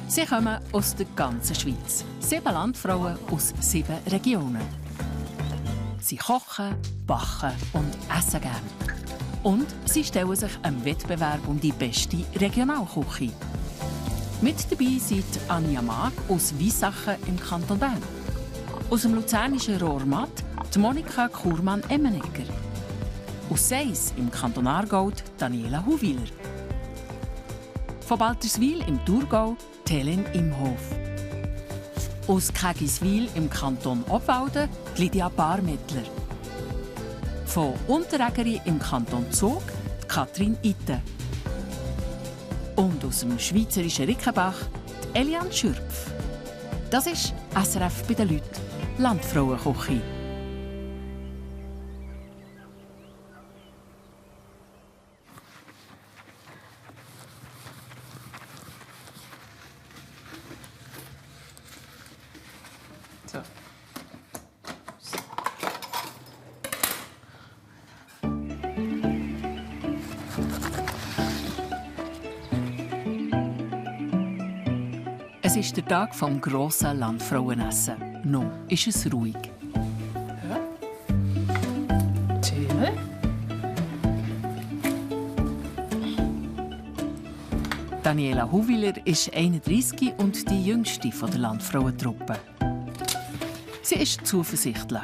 Sie kommen aus der ganzen Schweiz. 7 Landfrauen aus 7 Regionen. Sie kochen, backen und essen gerne. Und sie stellen sich einem Wettbewerb um die beste Regionalküche. Mit dabei sind Anja Mag aus Weissachen im Kanton Bern. Aus dem luzernischen Rohrmatt die Monika Kurmann-Emmenegger. Aus Seis im Kanton Aargau Daniela Huwiler. Von Balterswil im Thurgau Helen Imhof. Aus Kägiswil im Kanton Obwalden Lydia Barmettler. Von Unterägeri im Kanton Zug Katrin Itten. Und aus dem schweizerischen Rickenbach Eliane Schürpf. Das ist SRF bei den Leuten, Landfrauenküche. So. Es ist der Tag vom grossen Landfrauenessen. Noch ist es ruhig. Ja. Chillen. Daniela Huwiler ist 31 und die jüngste der Landfrauentruppe. Sie ist zuversichtlich.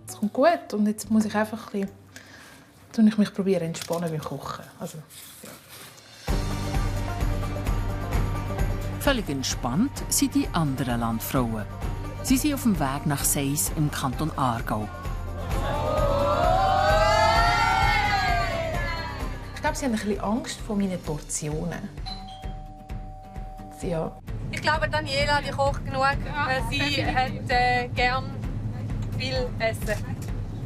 Es kommt gut und jetzt muss ich einfach ein bisschen, mich probieren entspannen beim Kochen. Also, ja. Völlig entspannt sind die anderen Landfrauen. Sie sind auf dem Weg nach Seis im Kanton Aargau. Ich glaube, sie haben ein bisschen Angst vor meinen Portionen. Ja. Ich glaube, Daniela die kocht genug. Sie hat gern viel Essen.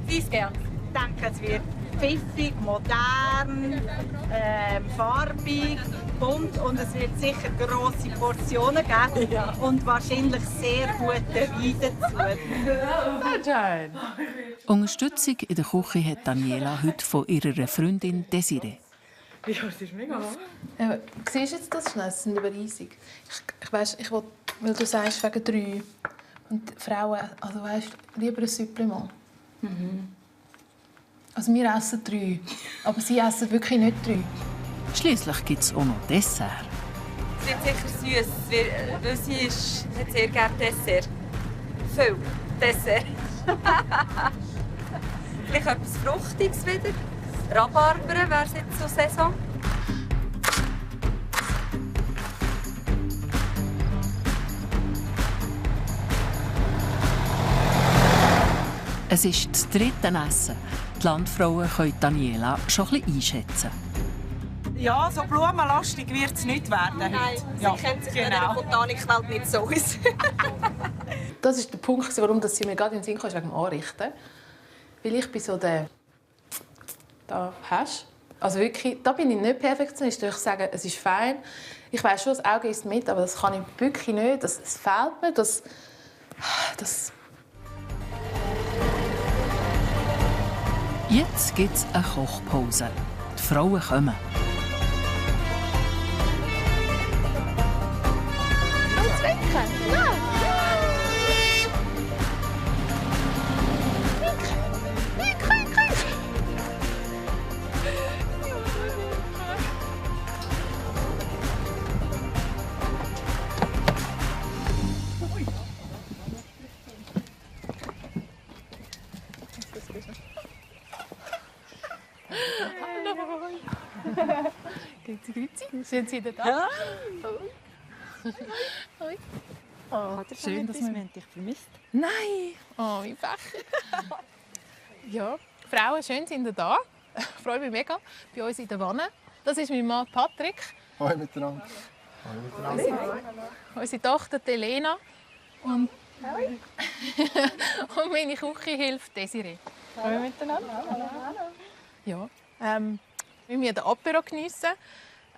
Sie isst gern. Ich denke, es wird pfiffig, modern, farbig, bunt und es wird sicher grosse Portionen geben und wahrscheinlich sehr gute Wein dazu. Unterstützung in der Küche hat Daniela heute von ihrer Freundin Desiree. Ja, das ist mega lang. Siehst du jetzt das schnell? Das sind überriesig. Ich weiss, weil du sagst, wegen 3. Und Frauen, also weißt, lieber ein Supplement. Also wir essen 3, aber sie essen wirklich nicht 3. Schliesslich gibt es auch noch Dessert. Es wird sicher süß, weil sie hat sehr gerne Dessert. Viel Dessert. Vielleicht etwas Fruchtiges wieder. Rhabarber wäre es jetzt so Saison. Es ist das 3. Essen. Die Landfrauen können Daniela schon ein bisschen einschätzen. Ja, so blumenlastig wird es nicht werden. Nein, sie ja, kennt sich in genau. der Botanikwelt nicht so aus. Das war der Punkt, warum sie mir gerade in den Sinn kam, wegen dem Anrichten. Weil ich bin so der... Da hast du. Also wirklich, da bin ich nicht Perfektionist. Ich sage, es ist fein. Ich weiss schon, das Auge isst mit, aber das kann ich wirklich nicht. Es fehlt mir. Das Jetzt gibt es eine Kochpause. Die Frauen kommen. Grüezi. Sind Sie da? Ja. Oh, schön, dass man dich vermisst. Nein. Oh, wie Pech. Ja, Frauen, schön sind ihr da. Ich freue mich mega. Bei uns in der Wanne. Das ist mein Mann Patrick. Hallo miteinander. Hallo miteinander. Unsere Tochter Elena. Und und meine Küchenhilfe Desiree. Hallo miteinander. Ja. Wir müssen den Apéro geniessen,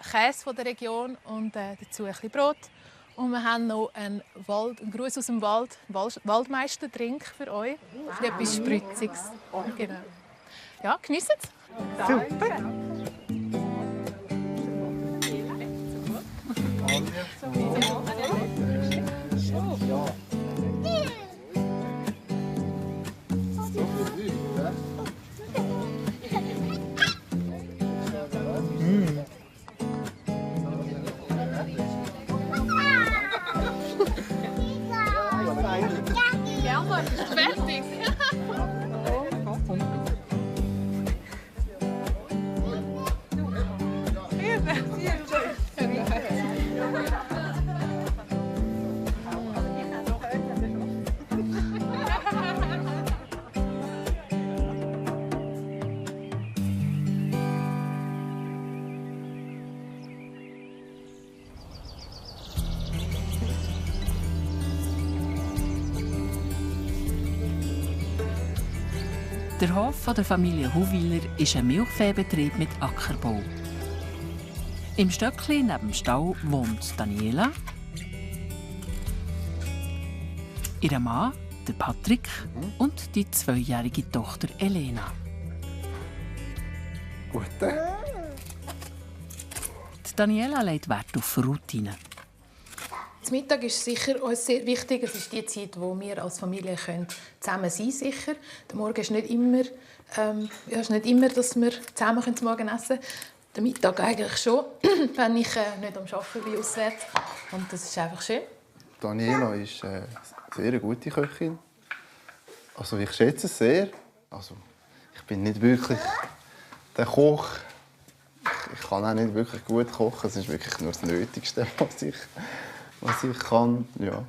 Käse von der Region und dazu ein bisschen Brot. Und wir haben noch einen Gruß aus dem Wald, Waldmeister-Drink für euch. Für etwas Spritziges. Genau. Ja, geniessen es. Super. Fertig. Der Hof der Familie Huwiler ist ein Milchviehbetrieb mit Ackerbau. Im Stöckli neben dem Stall wohnt Daniela, ihr Mann, der Patrick, und die 2-jährige Tochter Elena. Gute. Die Daniela legt Wert auf Routine. Das Mittag ist sicher uns sehr wichtig. Es ist die Zeit, wo wir als Familie zusammen sein können. Sicher. Der Morgen ist nicht immer, dass wir zusammen zum Morgen essen können. Der Mittag eigentlich schon, wenn ich nicht am Arbeiten bin auswärts. Und das ist einfach schön. Daniela ist eine sehr gute Köchin. Also ich schätze es sehr. Also, ich bin nicht wirklich der Koch. Ich kann auch nicht wirklich gut kochen. Es ist wirklich nur das Nötigste, was ich kann. Ja.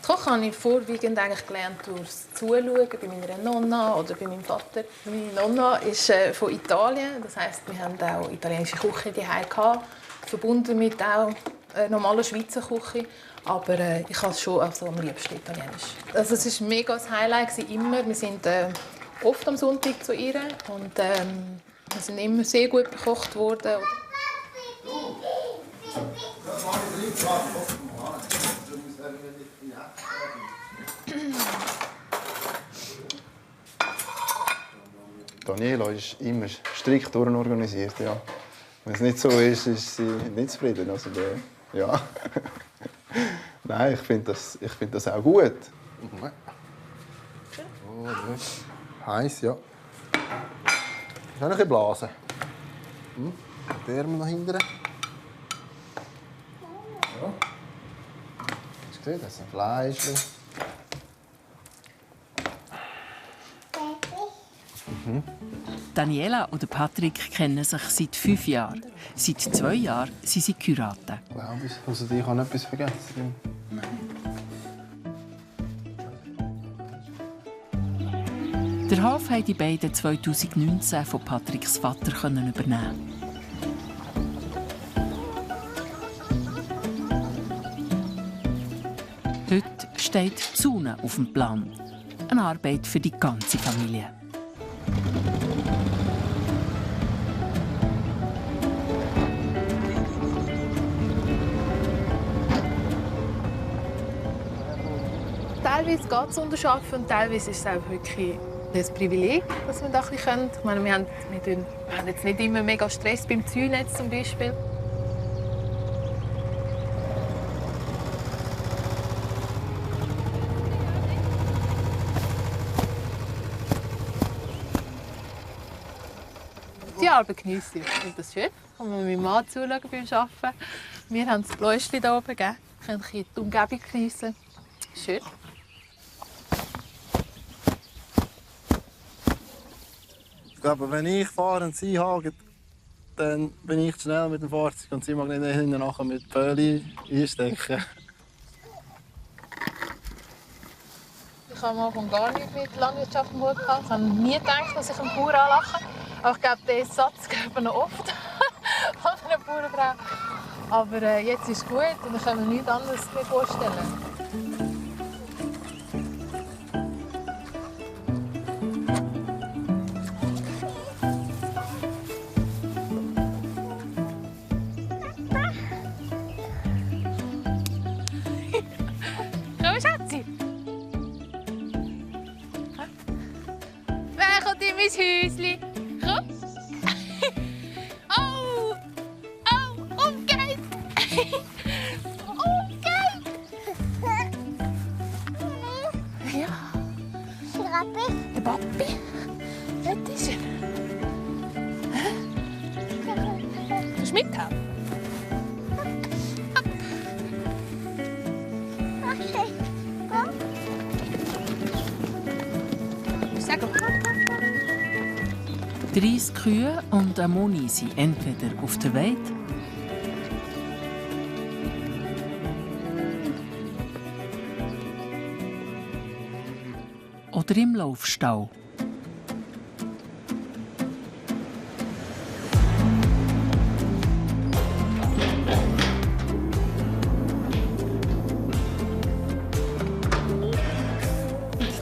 Kochen habe ich vorwiegend eigentlich gelernt durchs Zuschauen bei meiner Nonna oder bei meinem Vater. Meine Nonna ist von Italien, das heisst, wir haben auch italienische Küche daheim, verbunden mit auch normaler Schweizer Küche. Aber ich habe es schon am liebsten Italienisch. Also es war ein mega Highlight immer. Wir sind oft am Sonntag zu ihr und wir sind immer sehr gut bekocht worden. Daniela ist immer strikt durchorganisiert. Ja. Wenn es nicht so ist, ist sie nicht zufrieden. Also, ja. Nein, ich finde das auch gut. Oh, heiß, ja. Ich kann noch ein bisschen blasen. Die Arme nach hinten. Ja. Hast du gesehen, das ist ein Fleisch. Daniela und Patrick kennen sich seit 5 Jahren. Seit 2 Jahren sind sie geheiratet. Glaube ich. Also, ich habe etwas vergessen. Den Hof haben die beiden 2019 von Patricks Vater übernehmen. Heute steht die Zune auf dem Plan. Eine Arbeit für die ganze Familie. Teilweise geht es unter Arbeiten und teilweise ist es auch wirklich ein Privileg, dass wir das ein bisschen können. Ich meine, wir haben jetzt nicht immer mega Stress beim Zäunetz zum Beispiel. Die Arbeit genieße ich. Ich finde das schön. Ich kann meinem Mann zuschauen beim Arbeiten. Wir haben das Bläuschen hier oben gegeben. Wir können die Umgebung geniessen. Schön. Ich glaube, wenn ich fahre und sie hage, dann bin ich schnell mit dem Fahrzeug und sie mag nicht hinten nachher mit Pöli einstecken. Ich habe am Anfang gar nicht mit Landwirtschaft im Hut gehabt. Ich habe nie gedacht, dass ich einen Bauern anlache. Aber ich glaube, diesen Satz geben wir noch oft von einer Bauernfrau. Aber jetzt ist es gut und ich kann mir nichts anderes mehr vorstellen. ins Häuschen. Komm. Oh, umgeht. Ja. Der Papi. Dort ist er. Kannst du mithelfen? Sag mal. 30 Kühe und ein Moni sind entweder auf der Weide oder im Laufstall.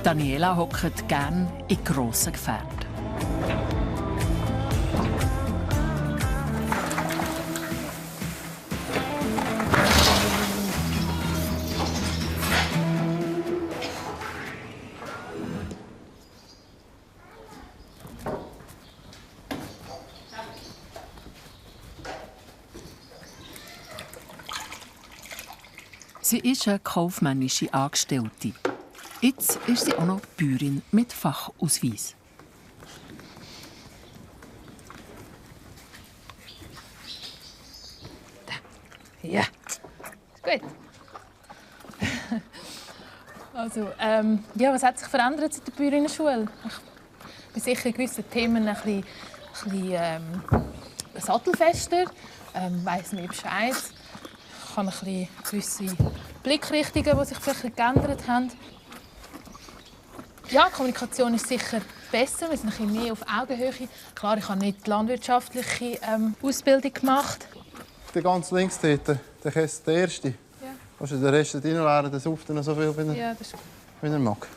Daniela hockt gern in grossen Gefährten. Sie ist eine kaufmännische Angestellte. Jetzt ist sie auch noch Bäuerin mit Fachausweis. Ja, ist gut. Also, was hat sich verändert seit der Bäuerinnenschule? Ich bin sicher in gewissen Themen ein bisschen sattelfester, weiss mehr Bescheid. Ich habe ein bisschen gewisse Blickrichtungen, die sich vielleicht geändert haben. Ja, die Kommunikation ist sicher besser. Wir sind ein bisschen mehr auf Augenhöhe. Klar, ich habe nicht die landwirtschaftliche Ausbildung gemacht. Der ganz links dort, der Käse, der erste. Ja. Kannst du den Rest reinleeren, der sauft dann so viel, wie er mag.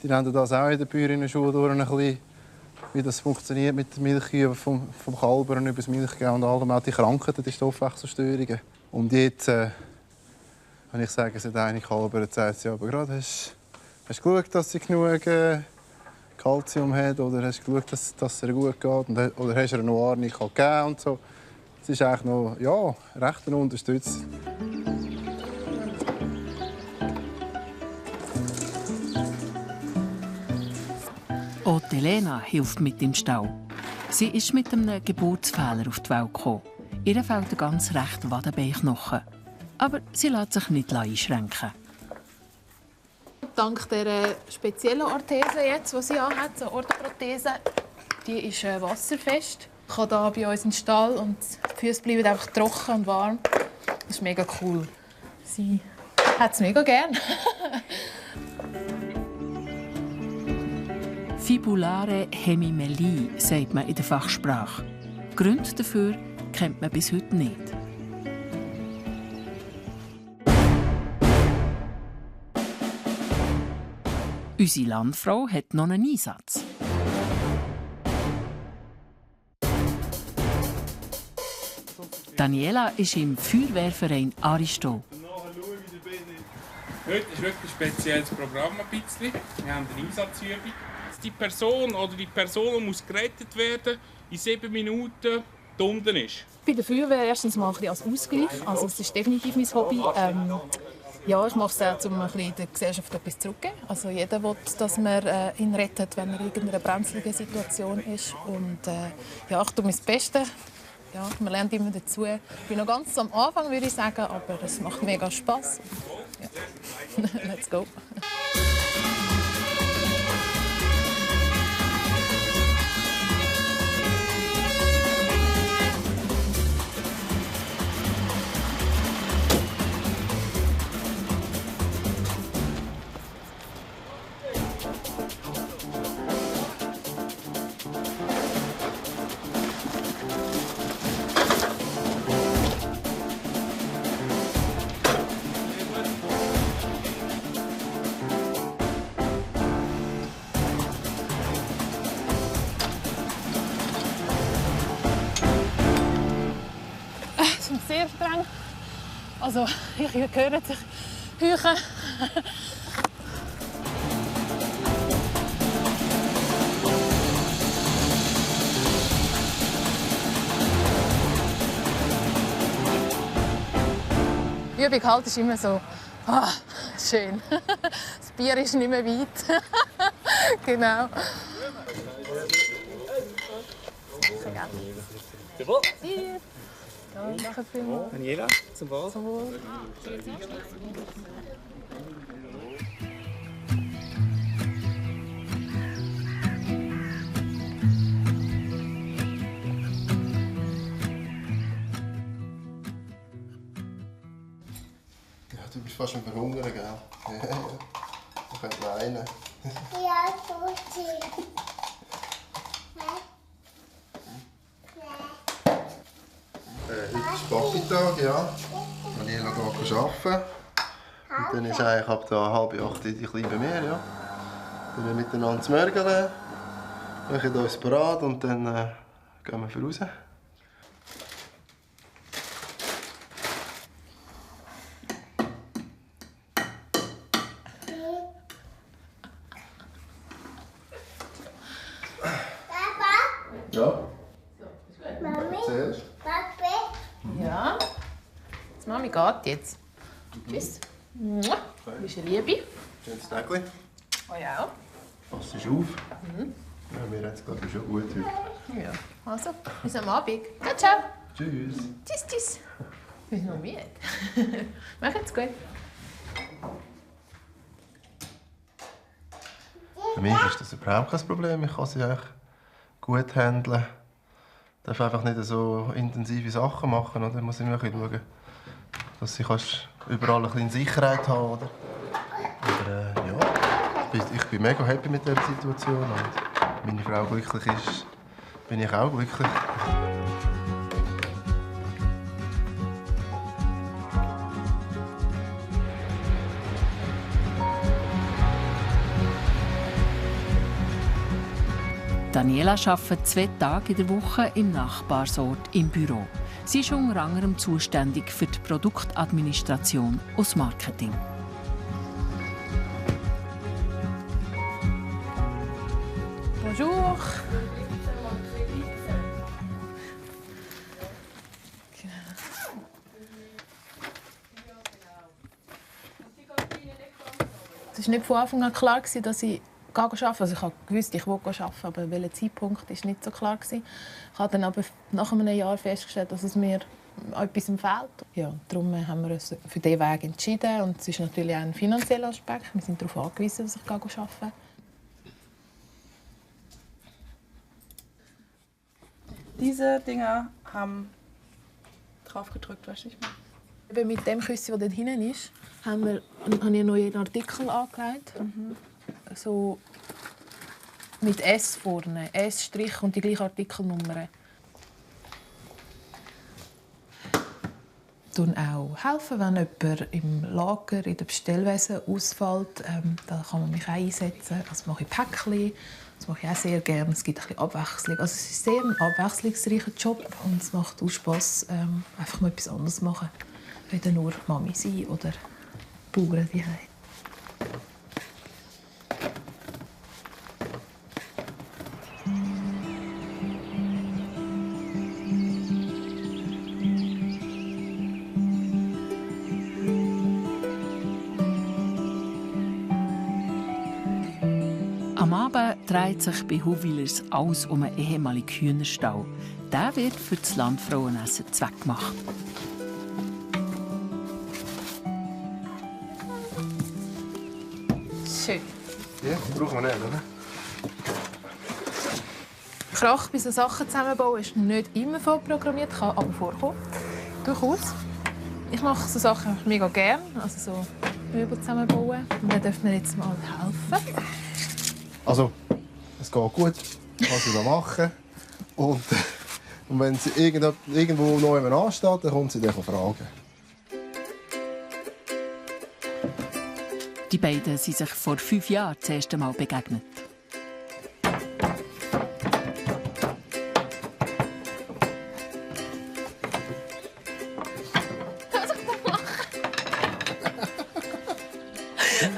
Die lernen das auch in der Bäuerinnenschule durch, ein bisschen, wie das funktioniert mit der Milchkühe vom Kalber und über das Milchgeben und allem, auch die Krankheiten, die Stoffwechselstörungen. Und jetzt, wenn ich sage, es hat eine Kalber, sagt sie aber gerade, hast du geschaut, dass sie genug Kalzium hat, oder hast du geschaut, dass es ihr gut geht, oder hast du ihr noch Arnika gegeben und so. Es ist eigentlich noch, ja, recht eine Unterstützung. Auch Elena hilft mit im Stall. Sie ist mit einem Geburtsfehler auf die Welt gekommen. Ihr fehlt ein ganz recht Wadenbeinknochen. Aber sie lässt sich nicht einschränken. Dank der speziellen Orthese, jetzt, die sie anhat, so Orthoprothese, die ist wasserfest. Ich kann hier bei uns in den Stall und die Füße bleiben einfach trocken und warm. Das ist mega cool. Sie hat es mega gern. Fibulare Hemimelie, sagt man in der Fachsprache. Gründe dafür kennt man bis heute nicht. Unsere Landfrau hat noch einen Einsatz. Daniela ist im Feuerwehrverein Aristo. Heute ist wirklich ein spezielles Programm. Wir haben eine Einsatzübung. Die Person oder die Person muss gerettet werden, in 7 Minuten unten ist. Bei der Feuerwehr erstens mal ein bisschen als Ausgleich. Also, es ist definitiv mein Hobby. Ja, ich mache es auch, um ein bisschen der Gesellschaft etwas zurückzugeben. Also, jeder will, dass man ihn rettet, wenn er in irgendeiner brenzligen Situation ist. Und ja, ich tue mein Bestes. Ja, man lernt immer dazu. Ich bin noch ganz am Anfang, würde ich sagen, aber es macht mega Spass. Ja. Let's go. Also, ich höre sich heuchen. Die Übung halt ist immer so, schön. Das Bier ist nicht mehr weit. Genau. Danke vielmals. Daniela, zum Wohl. Zum Wohl. Ja, du bist fast am Verhungern, gell? Ja, ich könnte weinen. Ja, gut. Heute ist Papi-Tag, ja. Daniela geht arbeiten. Und dann ist eigentlich ab da 7:30 die Kleine bei mir, ja. Dann wir miteinander zu mörgeln, machen uns bereit und dann gehen wir raus. Ja. Mami, Erzählst? Papi, Ja. Die Mami geht jetzt. Tschüss. Mua. Du bist eine Liebe. Schönes Tag. Oh ja. Passt auf. Ja, mir hat es glaube ich schon gut heute. Ja. Also, bis am Abend. Ciao, ciao. Tschüss. Tschüss, tschüss. Wir sind noch müde. Macht's gut. Für mich ist das überhaupt kein Problem. Ich kann sie eigentlich gut handeln. Ich darf einfach nicht so intensive Sachen machen. Oder? Muss ich immer schauen, dass ich überall ein bisschen Sicherheit habe. Oder? Aber ja, ich bin mega happy mit dieser Situation. Und wenn meine Frau glücklich ist, bin ich auch glücklich. Daniela arbeitet 2 Tage in der Woche im Nachbarsort im Büro. Sie ist unter anderem zuständig für die Produktadministration und das Marketing. Bonjour. Es war nicht von Anfang an klar, dass ich arbeiten. Also ich wusste, ich will arbeiten, aber welcher Zeitpunkt war nicht so klar. Ich habe dann aber nach einem Jahr festgestellt, dass es mir etwas fehlt. Ja, darum haben wir uns für diesen Weg entschieden. Und es ist natürlich auch ein finanzieller Aspekt. Wir sind darauf angewiesen, dass ich arbeite. Diese Dinger haben drauf gedrückt, weißt du nicht mehr. Mit dem Küsschen, der dort hinten ist, habe ich einen neuen Artikel angelegt. So mit S vorne, S' und die gleiche Artikelnummer. Tun auch helfen, wenn jemand im Lager, in der Bestellwesen ausfällt. Da kann man mich auch einsetzen. Das mache ich Päckchen. Das mache ich auch sehr gerne. Es gibt ein bisschen Abwechslung. Also es ist sehr ein abwechslungsreicher Job und es macht auch Spass, einfach mal etwas anderes machen. Weder nur Mami sein oder Bauern die haben. Am Abend dreht sich bei Huwilers alles um einen ehemaligen Hühnerstall. Der wird für das Landfrauenessen zweckgemacht. Schön. Ja, brauchen wir nicht, oder? Krach bei so Sachen zusammenbauen ist nicht immer vorprogrammiert, kann aber vorkommen. Durchaus. Ich mache so Sachen mega gerne, also so Möbel zusammenbauen. Und dann dürfen wir jetzt mal helfen. Also, es geht gut, was sie da machen. Und wenn sie irgendwo neu ansteht, dann kommt sie dann fragen. Die beiden sind sich vor 5 Jahren das erste Mal begegnet. Was soll ich machen?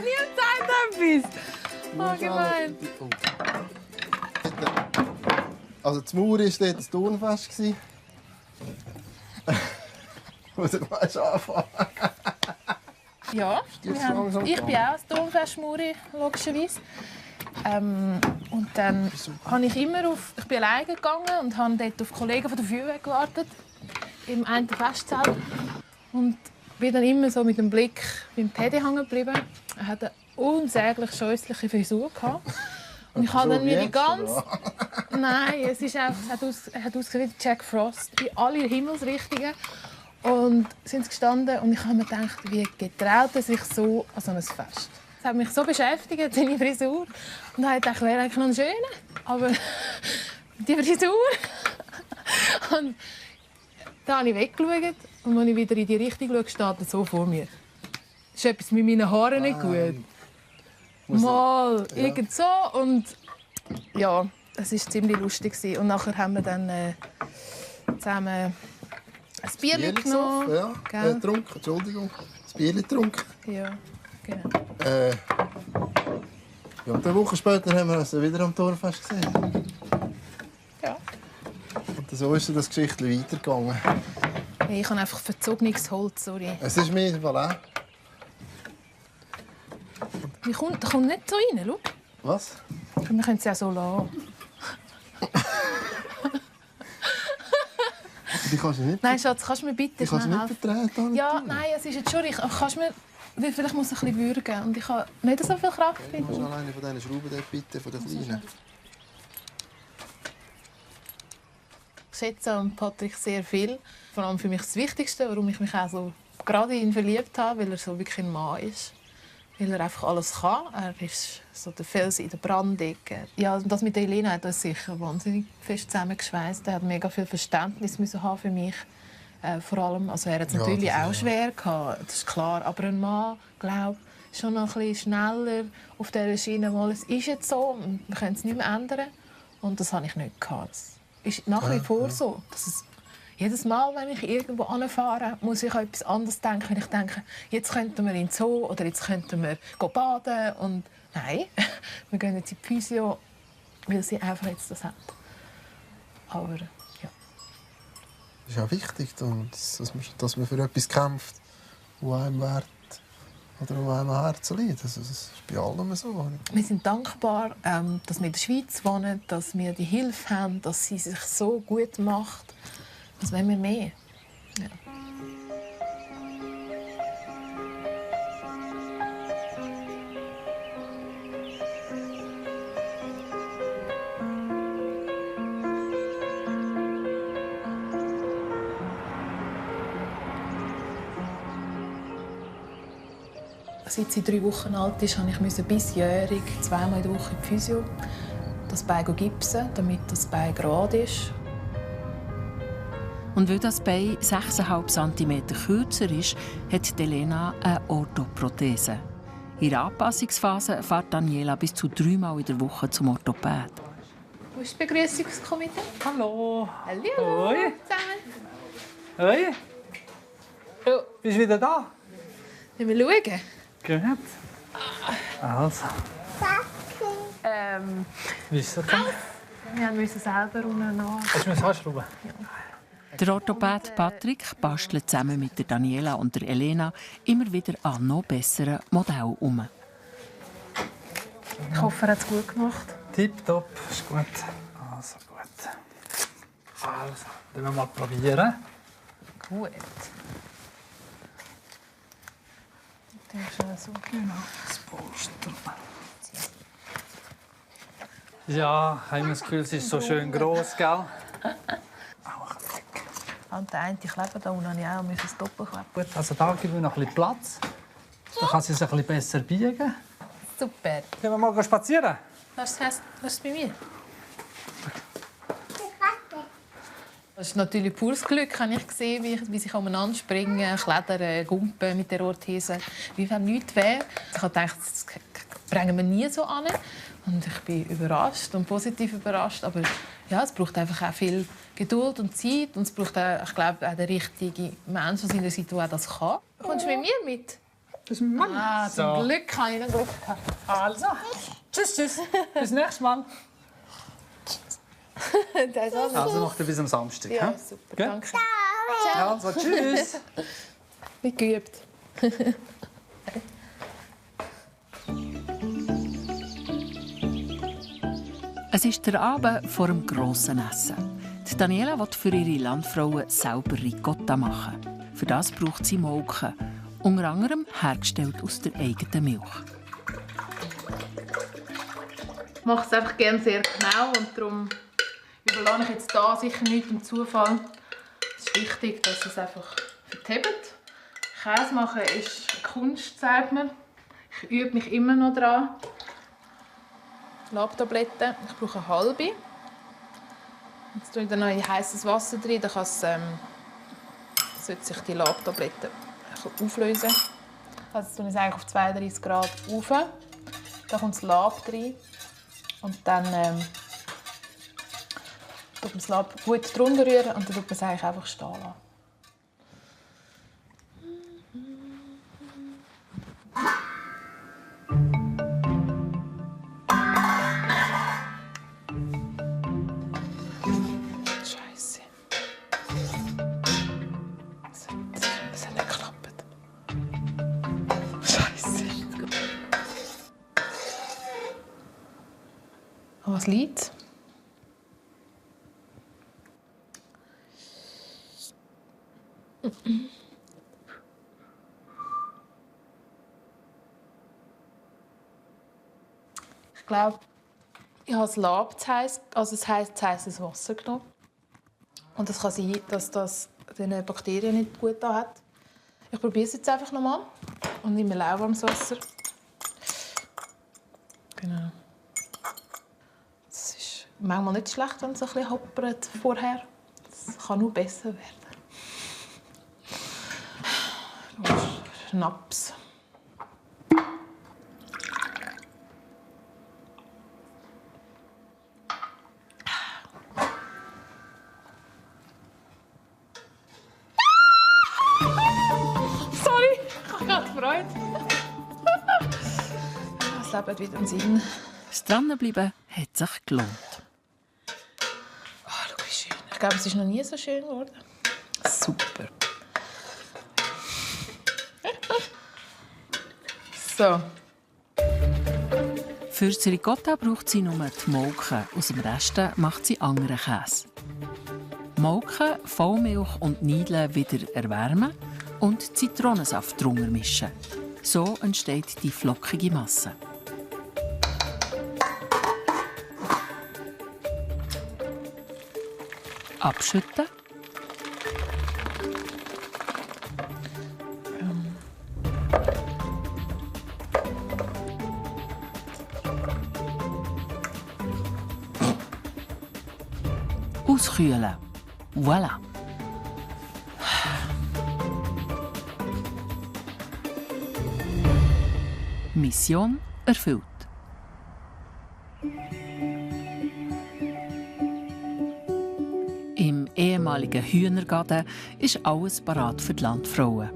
Niemand sagt etwas. Oh, gemein. Also in Muri war dort ein Turnfest. Oder willst du anfangen? Ja, ich bin auch als Turnfest Muri, logischerweise. Und dann habe ich ich bin alleine gegangen und habe dort auf Kollegen von der Feuerwehr gewartet. Im einen Festsaal. Und bin dann immer so mit dem Blick beim Teddy hängen geblieben. Er hatte eine unsäglich scheußliche Frisur. Und ich habe dann mir die ganze... Nein, es hat ausgesehen wie Jack Frost. In alle Himmelsrichtungen. Und sind gestanden und ich habe mir gedacht, wie getraut er sich so an so ein Fest. Das hat mich so beschäftigt, seine Frisur. Und ich dachte, wäre eigentlich noch ein schöner. Aber die Frisur... Und dann habe ich weggeschaut und als ich wieder in die Richtung schaue, steht er so vor mir. Ist etwas mit meinen Haaren nicht gut? Mal, irgend so. Und ja, es war ziemlich lustig. Und nachher haben wir dann zusammen ein Bier genommen. Ja, getrunken, Entschuldigung. Das Bier getrunken. Ja, genau. Ja, und eine Woche später haben wir uns wieder am Turnfest gesehen. Ja. Und so ist das Geschichte weitergegangen. Hey, ich habe einfach verzogenes Holz, sorry. Es ist mir voilà. Da kommt nicht so rein, schau. Was? Wir können es ja so lassen. Die kannst du nicht. Nein, Schatz, kannst du mir bitte Die kannst du schnell nicht helfen? vertreten. Ja, nein, es ist jetzt schon richtig. Kannst du mir... Vielleicht muss ich ein bisschen würgen. Und ich habe nicht so viel Kraft. Kannst du noch eine von diesen Schrauben dort bitte, von den kleinen? Ich schätze an Patrick sehr viel. Vor allem für mich das Wichtigste, warum ich mich auch so gerade in ihn verliebt habe, weil er so wirklich ein Mann ist. Weil er einfach alles kann. Er ist so der Fels in der Brandung. Ja, das mit Elena hat uns sicher wahnsinnig fest zusammengeschweißt. Er hat mega viel Verständnis haben für mich. Vor allem, also er hat es natürlich auch schwer gehabt, das ist klar. Aber ein Mann, glaube ich, schon noch ein bisschen schneller auf dieser Schiene. Mal, es ist jetzt so, und wir können es nicht mehr ändern. Und das habe ich nicht gehabt. Das ist nach wie vor so. Dass es jedes Mal, wenn ich irgendwo anfahre, muss ich an etwas anderes denken. Wenn ich denke, jetzt könnten wir in den Zoo oder jetzt könnten wir baden. Und nein, wir gehen jetzt in die Physio, weil sie einfach jetzt das hat. Aber ja. Es ist auch wichtig, dass man für etwas kämpft, das einem wert oder wo einem am Herzen liegt. Das ist bei allem so. Wir sind dankbar, dass wir in der Schweiz wohnen, dass wir die Hilfe haben, dass sie sich so gut macht. Was wollen wir mehr? Ja. Seit sie 3 Wochen alt ist, musste ich bisjährig 2-mal in der Woche in die Physio. Das Bein gipsen, damit das Bein gerade ist. Und weil das Bein 6,5 cm kürzer ist, hat Elena eine Orthoprothese. In der Anpassungsphase fährt Daniela bis zu 3-mal in der Woche zum Orthopäd. Wo ist das Begrüßungskomitee? Hallo. Hallo. Hoi. Hoi. Oh, bist du wieder da? Wollen wir schauen? Gut. Also. Wie ist das denn? Wir mussten selber unten nach. Hast du mir anschrauben? Ja. Der Orthopäd Patrick bastelt zusammen mit der Daniela und der Elena immer wieder an noch besseren Modellen um. Ich hoffe, er hat es gut gemacht. Tipptopp, ist gut. Also gut. Also, dann wir mal probieren. Gut. So. Genau, das Polster. Ja, ich habe das Gefühl, es ist so schön gross, gell? Und der eine Kleber da unten habe ich auch das Doppelkleben. Gut, also da geben wir noch ein bisschen Platz. Dann kann sie sich ein bisschen besser biegen. Super. Gehen wir mal spazieren? Was ist bei mir? Das ist natürlich pures Glück, habe ich gesehen, wie sie umeinander springen, klettern, gumpen mit der Orthese. Wie wenn nichts wäre. Ich habe gedacht, das bringen wir nie so an. Und ich bin überrascht und positiv überrascht. Aber ja, es braucht einfach auch viel Geduld und Zeit. Und es braucht auch, ich glaube, auch der richtige Mensch, der in der Situation das kann. Kommst du mit mir mit? Das ist mein Mann. Ah, zum Glück habe ich noch Glück gehabt. Also, tschüss, tschüss. Bis nächstes Mal. Das ist alles Also macht ihr bis am Samstag. Ja, hä? super, Gell? danke. Ja, also, tschüss. Wie geübt. Es ist der Abend vor dem grossen Essen. Die Daniela will für ihre Landfrauen selber Ricotta machen. Für das braucht sie Molken, unter anderem hergestellt aus der eigenen Milch. Ich mache es einfach gerne sehr genau und darum überlasse ich jetzt hier sicher nichts dem Zufall. Es ist wichtig, dass es einfach verhebt. Käse machen ist eine Kunst, sagt man. Ich übe mich immer noch daran. Labtabletten, ich brauche eine halbe. Jetzt tue ich dann noch in heißes Wasser drin, dann sollte sich die Labtablette auflösen. Also jetzt tue ich es eigentlich auf 32 Grad auf. Dann kommt das Lab rein. Und dann tut man das Lab gut drunter rühren und dann tut man es eigentlich einfach stehen lassen. Scheiße. Es hat nicht geklappt. Scheiße. Aber was liegt? Ich glaube, ich habe das Lab zu heiß, also das heißes Wasser genommen. Und es kann sein, dass das den Bakterien nicht gut da hat. Ich probiere es jetzt einfach nochmal und nehme lauwarmes Wasser. Genau. Es ist manchmal nicht schlecht, wenn es ein bisschen hoppert vorher. Es kann nur besser werden. Schnaps. Sorry, ich habe gerade gefreut. Das Leben hat wieder einen Sinn. Das Dranbleiben hat sich gelohnt. Oh, schau, wie schön. Ich glaube, es ist noch nie so schön geworden. Super. So. Für das Ricotta braucht sie nur die Molken. Aus dem Rest macht sie anderen Käse. Molken, Vollmilch und Niedeln wieder erwärmen und Zitronensaft drunter mischen. So entsteht die flockige Masse. Abschütten. Auskühlen. Voilà. Mission erfüllt. Im ehemaligen Hühnergarten ist alles parat für die Landfrauen.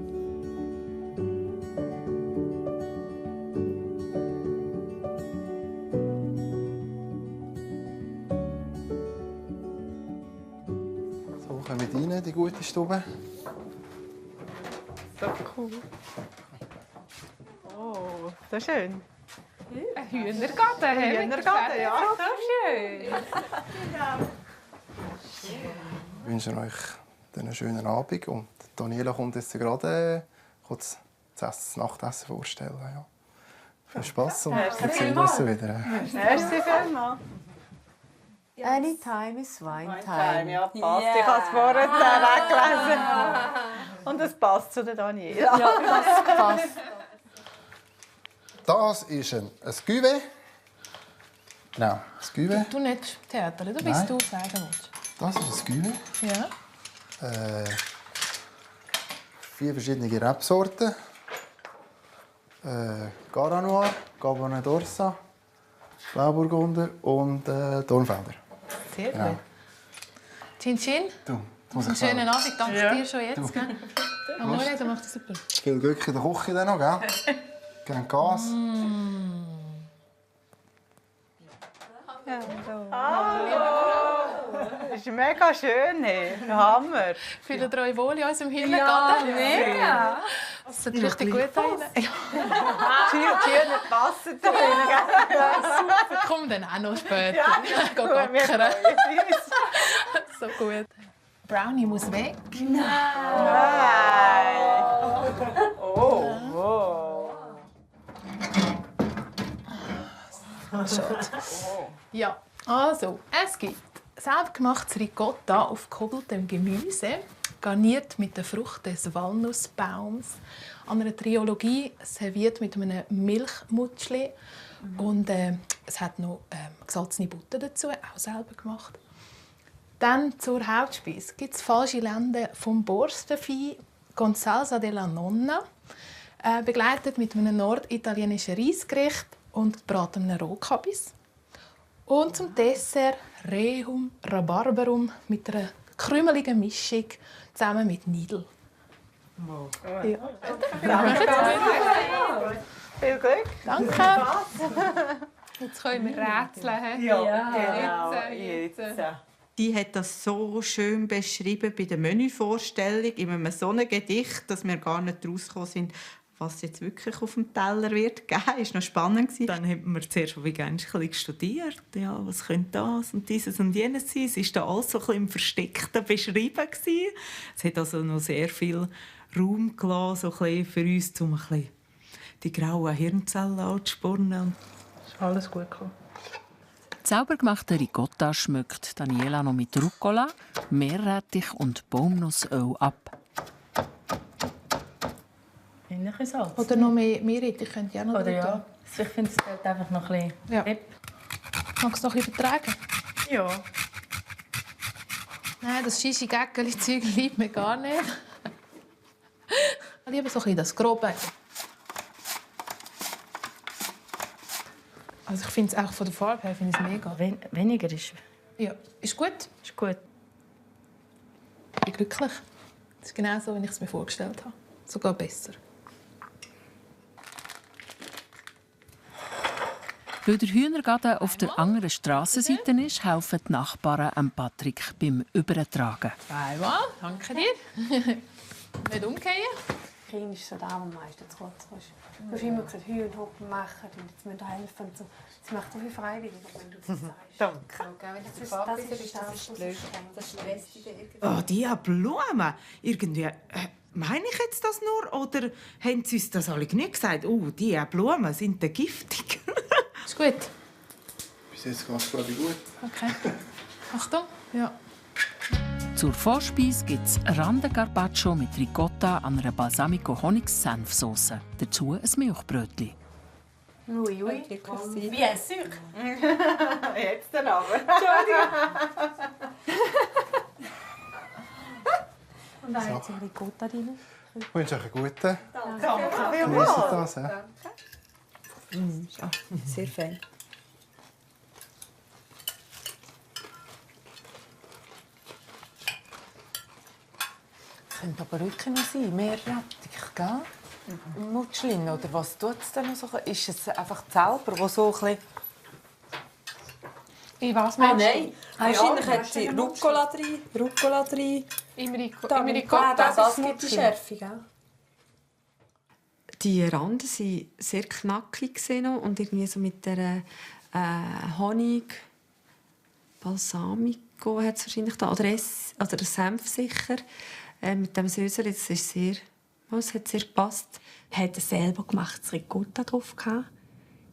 So, kommen wir rein, die gute Stube. So cool. Oh, so schön. Ein Hühnergarten. Ein Hühnergarten, ja. So schön. Ich wünsche euch einen schönen Abend. Und Daniela kommt jetzt gerade kurz das Nachtessen vorstellen. Ja. Viel Spass und wir sehen uns wieder. Merci vielmals. Anytime is wine time. Ja, passt. Ich habe es vorher weggelesen. Und es passt zu der Daniela. Ja, das passt. Das ist ein Cuvée. Genau, ein Cuvée. Du nicht Theater, du Nein. bist du sagen willst. Das ist ein Cuvée. Ja. 4 verschiedene Rebsorten. Gara Noir, Cabernet d'Orsa, Blauburgunder und Dornfelder. Sehr Genau. gut. Chin Chin. Du, Einen schönen Abend. Danke dir schon jetzt. Du. Gell? Amore, du machst das super. Viel Glück in der Küche dann noch, gell? Gern Gas. Das ist mega schön, hey. Hammer. Fühlt ihr euch wohl in unserem Hintergarten? Ja, mega. Das sieht richtig gut aus. Die Schöne passen da drin, gell? Komm dann auch noch später. Ja, Geh gut, wir gackern. freuen uns. So gut. Brownie muss weg. Nein. Oh. Ja, also, es gibt selbstgemachtes Ricotta auf gekogeltem Gemüse, garniert mit der Frucht des Walnussbaums, an einer Triologie serviert mit einem Milchmutschli und es hat noch gesalzene Butter dazu, auch selber gemacht. Dann zur Hauptspeise gibt es falsche Lende vom Borstenvieh con salsa della nonna, begleitet mit einem norditalienischen Reisgericht und gebratenem Rohkabis. Und zum Dessert Rehum Rhabarberum mit einer krümeligen Mischung zusammen mit Nidel. Wow. Ja. Viel Glück. Danke. Jetzt können wir rätseln. Ja, jetzt. Die hat das so schön beschrieben bei der Menüvorstellung in einem so einem Gedicht, dass wir gar nicht rausgekommen sind, was jetzt wirklich auf dem Teller wird geben. Das war noch spannend. Dann haben wir zuerst vegan studiert. Ja, was könnte das und dieses und jenes sein? Es war da alles so ein bisschen im Versteckten beschrieben. Es hat also noch sehr viel Raum gelassen, so ein bisschen für uns, um ein bisschen die grauen Hirnzellen anzuspornen. Es ist alles gut gekommen. Sauber gemachte Ricotta schmeckt Daniela noch mit Rucola, Meerrettich und Baumnussöl ab. Salz. Oder noch mehr Meerrettich könnt ihr auch noch Oder ja. tun. Ich finde, es fehlt einfach noch ein bisschen. Ja. Magst du noch ein bisschen vertragen? Ja. Nein, das Shishi-Gäckeli-Zeug liebt mir gar nicht. Lieber so ein bisschen das Grobe. Also ich finde es auch von der Farbe her finde ich es mega. Weniger ist... Ja, ist gut. Ist gut. Ich bin glücklich. Das ist genau so, wie ich es mir vorgestellt habe. Sogar besser. Weil der Hühnergarten auf der anderen Strassenseite ist, helfen die Nachbarn Patrick beim Übertragen. Einmal, danke dir. Nicht umkehren. Kind ist so der, der am meisten zu kurz ist. Du hast immer gesagt, Hühnerhoppen machen und jetzt müssen wir helfen. Und so. Sie macht so viel freiwillig, wenn du das sagst. Danke. Das stresst dich irgendwie. Oh, diese Blumen! Irgendwie, meine ich jetzt das nur? Oder haben sie uns das alle nicht gesagt? Oh, diese Blumen sind giftig. Ist gut. Bis jetzt geht es, glaube ich, gut. Okay. Achtung. Ja. Zur Vorspeise gibt es Randencarpaccio mit Ricotta an einer Balsamico-Honigs-Senfsauce. Dazu ein Milchbrötchen. Ui, ui. Bien sûr. Jetzt dann aber. Und da hat sie Ricotta drin. Ich wünsche euch einen guten. Danke Genießt das. Ja. Sehr fein. Könnte aber wirklich noch sein, Meerrettich, gell? Mutschlin, oder was tut es denn noch so? Ist es einfach selber, wo so ein bisschen... In was meinst Nein. Wahrscheinlich hat sie Rucola drin. Im Ricotta. Das ist nicht die Schärfe, gell? Die Randen waren sehr knackig und irgendwie so mit der Honig, Balsamico hat es wahrscheinlich da, oder Senf sicher. Mit dem Söseli, das ist sehr, es hat sehr gepasst. Er hat selber gemachtes Ricotta drauf gehabt.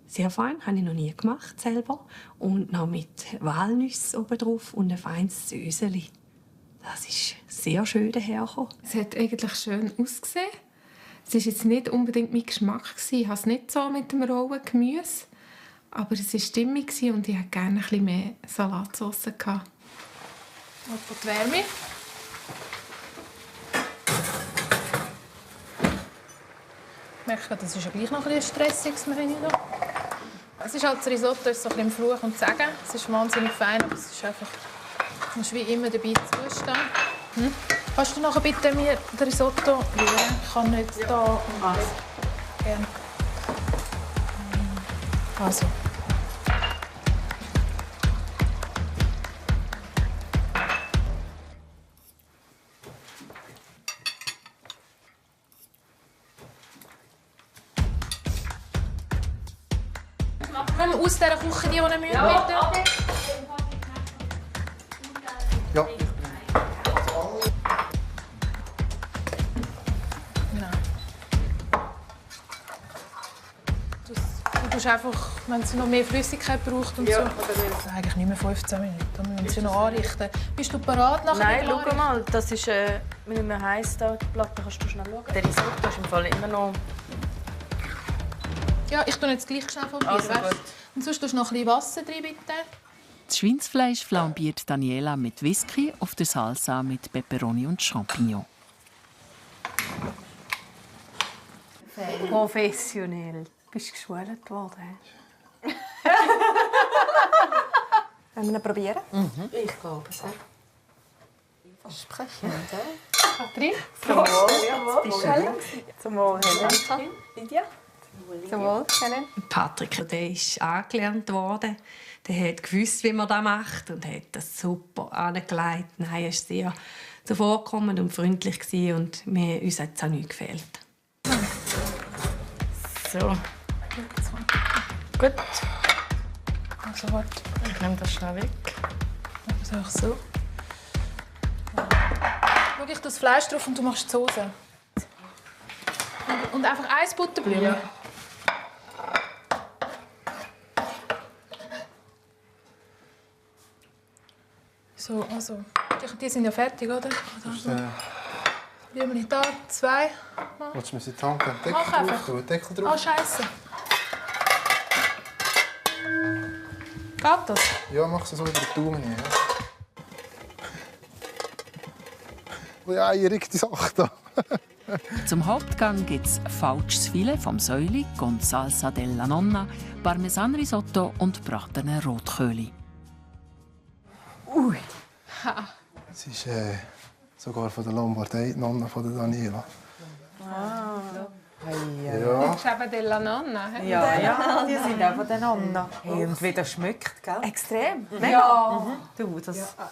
Sehr fein, habe ich noch nie gemacht selber. Und noch mit Walnüssen oben drauf und ein feines Söseli. Das ist sehr schön dahergekommen. Es hat eigentlich schön ausgesehen. Es war jetzt nicht unbedingt mein Geschmack. Ich habe es nicht so mit dem rohen Gemüse. Aber es war stimmig und ich hatte gerne ein bisschen mehr Salatsauce. Und die Wärme. Ich merke, das ist ja gleich noch ein bisschen stressig. Es ist halt das Risotto ist so ein bisschen im Fluch und Sagen. Es ist wahnsinnig fein, aber es ist einfach, du musst wie immer dabei zustehen. Kannst du nachher bitte mir das Risotto rühren? Ich kann nicht da... Gerne. Also. Können wir aus dieser Küche die ohne Mühe bitte? Ja. Du tust einfach, wenn sie noch mehr Flüssigkeit braucht und so. Eigentlich nicht mehr 15 Minuten. Wir müssen sie noch anrichten. Bist du bereit nachher? Nein, schau mal, das ist nicht mehr heiß. Die Platte kannst du schnell schauen. Der Risotto ist im Fall immer noch... Ja, ich tue jetzt gleich schnell vorbei. Also gut. Und sonst tust du noch ein bisschen Wasser drin, bitte. Das Schweinsfleisch flambiert Daniela mit Whisky auf der Salsa mit Peperoni und Champignon. Professionell. Bist du geschult worden? Wollen wir ihn probieren? Ich glaube es. Versprechen. Katrin? Zum Wohl. Zum Wohl, Helen. Lydia? Zum Wohl, Helen. Patrick, der ist angelernt worden. Der hat gewusst, wie man das macht und hat das super angelegt. Nein, er war sehr zuvorkommend und freundlich und uns hat es auch nicht gefehlt. So. Gut. Also warte. Ich nehme das schnell weg. Das auch so. Schau, ich das Fleisch drauf und du machst die Soße. Und einfach ein Butterblümchen. Ja. So, also. Die sind ja fertig, oder? Also, Blümchen da, 2. Willst du mir die Hand geben? Mach einfach. Deckel drauf. Ah, Scheiße. Geht das? Ja, mach es so über die Daumen hin. Ja, eierig die Sache da. Zum Hauptgang gibt es falsches Filet vom Säuli, con Salsa della Nonna, Parmesanrisotto und bratene Rotköhli. Ui. Es ist sogar von der Lombardei, die Nonna von der Daniela. Ah. Ja. Das ist eben della Nonna. He? Ja, die sind auch von der Nonna. Hey, und wie das schmeckt, gell? Extrem. Ja. Du, das... Ja.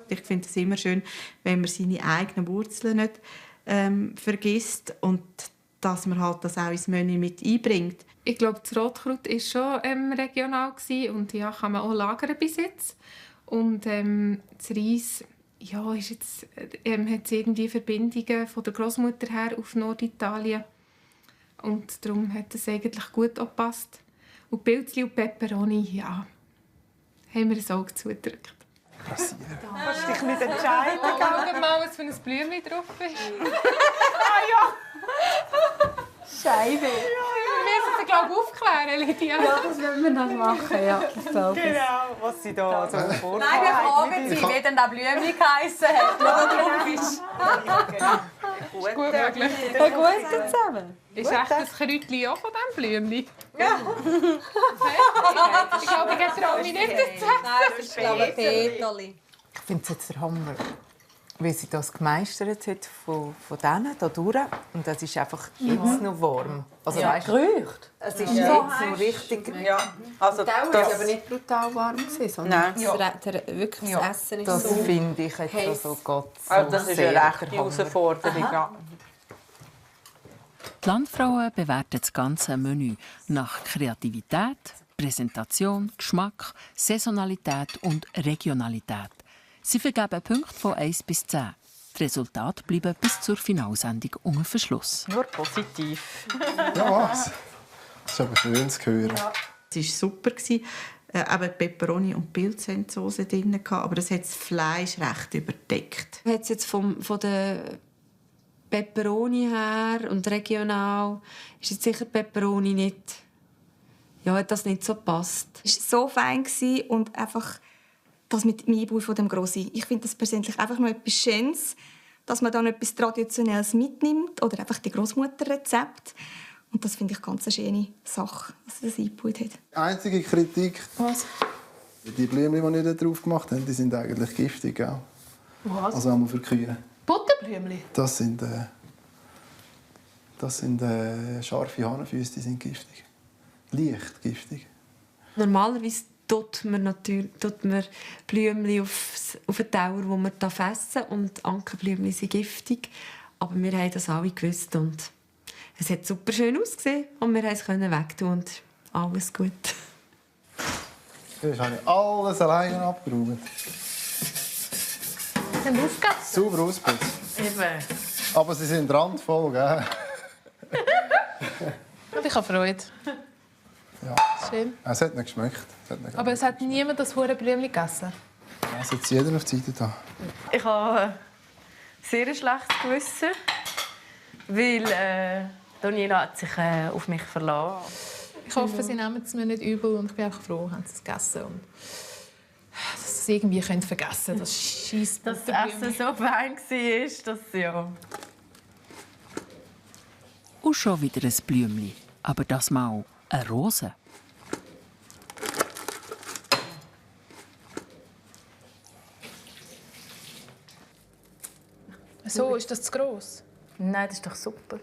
Ich finde es immer schön, wenn man seine eigenen Wurzeln nicht vergisst und dass man halt das auch ins Menü mit einbringt. Ich glaube, das Rotkraut war schon regional und ja, kann man auch lagern bis jetzt. Und das Reis, ja, ist jetzt, hat irgendwie Verbindungen von der Großmutter her auf Norditalien. Und darum hat es eigentlich gut gepasst. Und Pilzli und Peperoni, ja, haben wir ein Auge zugedrückt. Kannst dich nicht entscheiden. Schau mal, was für ein Blümchen drauf ist. Scheibe. Wir müssen sie, glaube ich, aufklären, Lydia. Ja, das wollen wir dann machen, ja. Ich glaube es. Genau, was sie da so vorbereitet. Nein, wir fragen sie, wie denn das Blümchen geheissen hat, was da drauf ist. Ist gut möglich. Ja, gut zusammen. Ist echt das Kräutchen auch von diesem Blümchen? Ja. Ich glaube, ich traue mich nicht dazu. Nein, das ist Peterli. Ich finde es jetzt der Hammer, wie sie das gemeistert hat von denen hier durch. Und das ist einfach jetzt noch warm. Also, Ja, weißt, gerücht. es ist jetzt noch richtig... Ja, also Das war aber nicht brutal warm, sondern wirklich das Essen ist das so finde ich jetzt heiß. so Gott so also das ist sehr eine rechte der Hammer. Herausforderung. Ja. Die Landfrauen bewerten das ganze Menü nach Kreativität, Präsentation, Geschmack, Saisonalität und Regionalität. Sie vergeben Punkte von 1 bis 10. Die Resultate bleiben bis zur Finalsendung unter Verschluss. Nur positiv. Ja, was? Das ist aber schön zu hören. Ja. Es war super. Eben Peperoni und Pilzensauce drin, aber das hat das Fleisch recht überdeckt. Hat es jetzt von der Peperoni her und regional ist jetzt sicher Peperoni nicht, ja, hat das nicht so gepasst. Es war so fein und einfach das mit dem Einbau von dem Grossi. Ich finde das persönlich einfach noch etwas Schönes, dass man dann etwas Traditionelles mitnimmt oder einfach die Großmutterrezept. Und das finde ich ganz eine schöne Sache, dass er das eingebaut hat. Einzige Kritik, was? Die Blümchen, die wir nicht drauf gemacht haben, die sind eigentlich giftig. Gell? Was? Also einmal für Kühe. Blümchen? Das sind scharfe Hahnenfüße, die sind giftig. Leicht giftig. Normalerweise tut man Blümchen auf den Teller, wo wir essen, und Ankenblümchen sind giftig. Aber wir haben das alle gewusst und es hat super schön ausgesehen und wir konnten es wegtun und alles gut. Jetzt habe ich alles alleine abgeräumt. Sind aufgegessen? Sauber ausputzt. Eben. Aber sie sind randvoll, gell? Und ich habe Freude. Ja. Schön. Es hat nicht geschmeckt. Aber es hat niemand das hure Blümchen gegessen. Es hat jeder auf die Seite da. Ich habe ein sehr schlechtes Gewissen, weil Daniela hat sich auf mich verlassen. Ich hoffe, sie nehmen es mir nicht übel und ich bin einfach froh, haben sie es gegessen. Und dass sie es irgendwie vergessen können. Das scheisst. Dass das Essen so fein war, dass ja. Und schon wieder ein Blümchen, aber das Mal eine Rose. So, ist das zu gross? Nein, das ist doch super.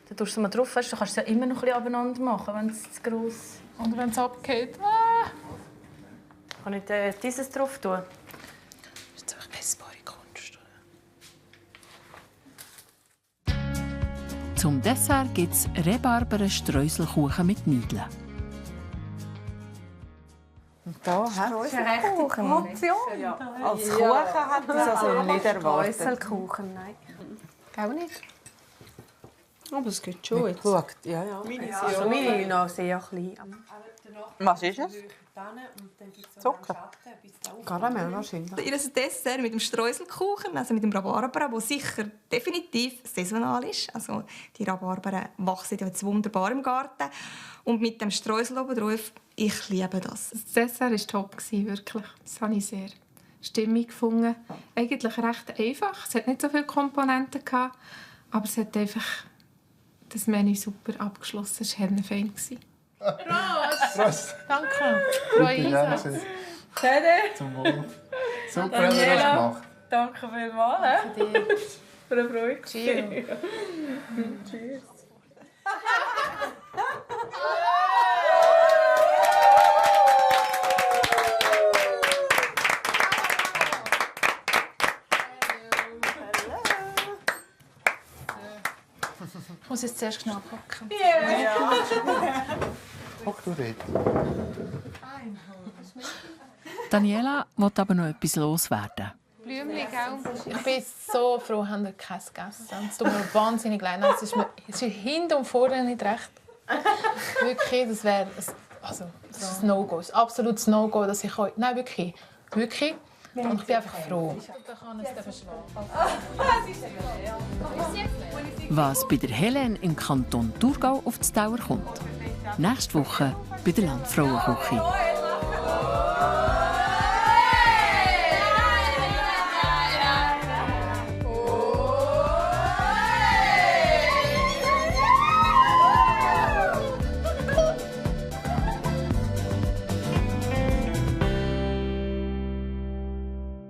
Da tust du mal drauf, weißt, du kannst es ja immer noch ein bisschen abeinander machen, wenn es zu gross ist. Und wenn es abgeht? Kann ich dieses drauf tun? Das ist doch essbare Kunst, oder? Zum Dessert gibt es Rhabarber-Streuselkuchen mit Niedeln. Und da hat es eine Kuchen. Portion. Ja. Als Kuchen hat es also nicht erwartet. Streuselkuchen, nein. Auch nicht? Aber es geht schon jetzt. Ja, ja. Also meine ist noch sehr klein. Was ist es? Zucker. Karamell wahrscheinlich. Ihr Dessert mit dem Streuselkuchen, also mit dem Rhabarber, der sicher definitiv saisonal ist. Also die Rhabarber wachsen jetzt wunderbar im Garten. Und mit dem Streusel oben drauf, ich liebe das. Das Dessert war top, wirklich. Das habe ich sehr stimmig gefunden. Eigentlich recht einfach. Es hat nicht so viele Komponenten gehabt, aber es hat einfach das Menü super abgeschlossen. Es war herrenfein. Prost! Danke. Freue Einsatz. Zum Wohl. Super, Daniela, hast du gemacht. Danke vielmals. Für eine Freude. Cheers. Cheers. Ich muss jetzt zuerst schnell packen. Ja. Hock du dort. Daniela will aber noch etwas loswerden. Blümchen, gell? Ich bin so froh, haben ihr keins gegessen. Es tut mir wahnsinnig leid. Es ist hinten und vorne nicht recht. Wirklich, das wäre ein No-Go. Ein absolutes No-Go, dass ich heute... Nein, wirklich. Wirklich. Und ich bin einfach froh. Was bei der Helen im Kanton Thurgau auf die Dauer kommt. Nächste Woche bei der Landfrauenküche.